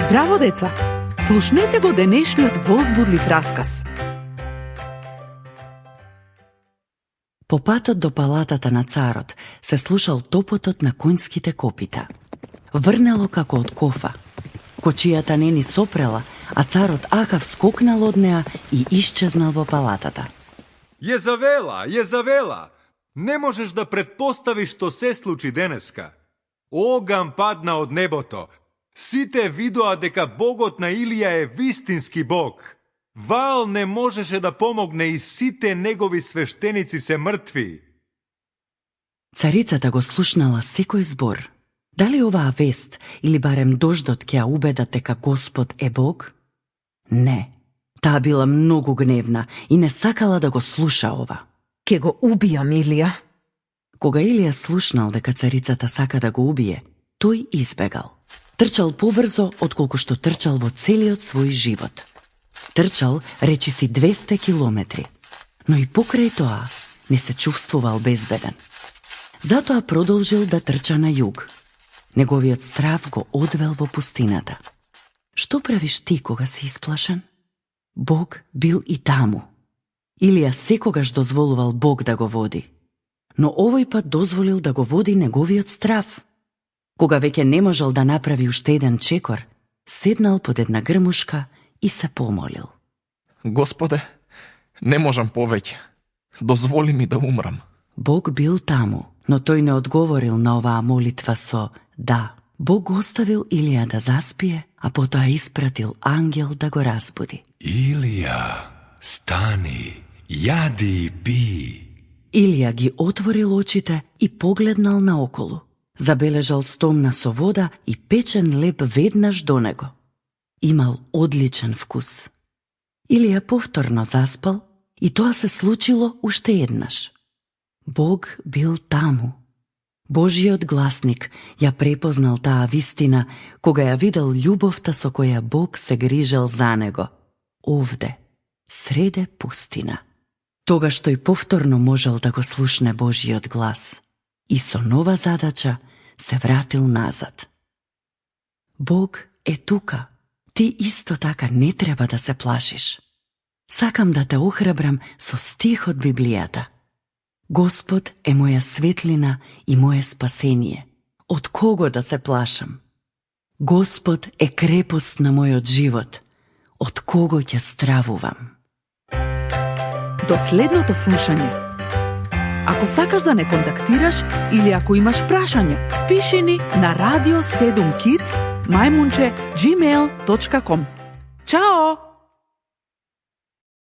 Здраво, деца! Слушнете го денешниот возбудлив расказ. По патот до палатата на царот се слушал топотот на конјските копита. Врнело како од кофа. Кочијата не ни сопрела, а царот Ахав скокнал од неа и исчезнал во палатата. Језавела! Не можеш да предпоставиш што се случи денеска. Оган падна од небото. Сите видоа дека богот на Илија е вистински бог. Ваал не можеше да помогне и сите негови свештеници се мртви. Царицата го слушнала секој збор. Дали оваа вест или барем дождот ќе ја убедат дека Господ е Бог? Не. Таа била многу гневна и не сакала да го слуша ова. Ке го убијам Илија. Кога Илија слушнал дека царицата сака да го убие, тој избегал. Трчал побрзо отколку што трчал во целиот свој живот. Трчал речиси 200 километри, но и покрај тоа не се чувствувал безбеден. Затоа продолжил да трча на југ. Неговиот страв го одвел во пустината. Што правиш ти кога си исплашен? Бог бил и таму. Илија секогаш дозволувал Бог да го води, но овој пат дозволил да го води неговиот страв. Кога веќе не можел да направи уште еден чекор, седнал под една грмушка и се помолил. Господе, не можам повеќе. Дозволи ми да умрам. Бог бил таму, но тој не одговорил на оваа молитва со да. Бог го оставил Илија да заспие, а потоа испратил ангел да го разбуди. Илија, стани, јади и пи. Илија ги отворил очите и погледнал наоколу. Забележал стомна со вода и печен леб веднаш до него. Имал одличен вкус. Илија повторно заспал и тоа се случило уште еднаш. Бог бил таму. Божиот гласник ја препознал таа вистина кога ја видел љубовта со која Бог се грижел за него. Овде, среде пустина. Тогаш тој повторно можел да го слушне Божиот глас и со нова задача се вратил назад. Бог е тука. Ти исто така не треба да се плашиш. Сакам да те охрабрам со стих од Библијата. Господ е моја светлина и моje спасение. Од кого да се плашам? Господ е крепост на мојот живот. Од кого ќе стравувам? До следното слушање. Ако сакаш да не контактираш или ако имаш прашање, пиши ни на radio7kids@gmail.com. Чао!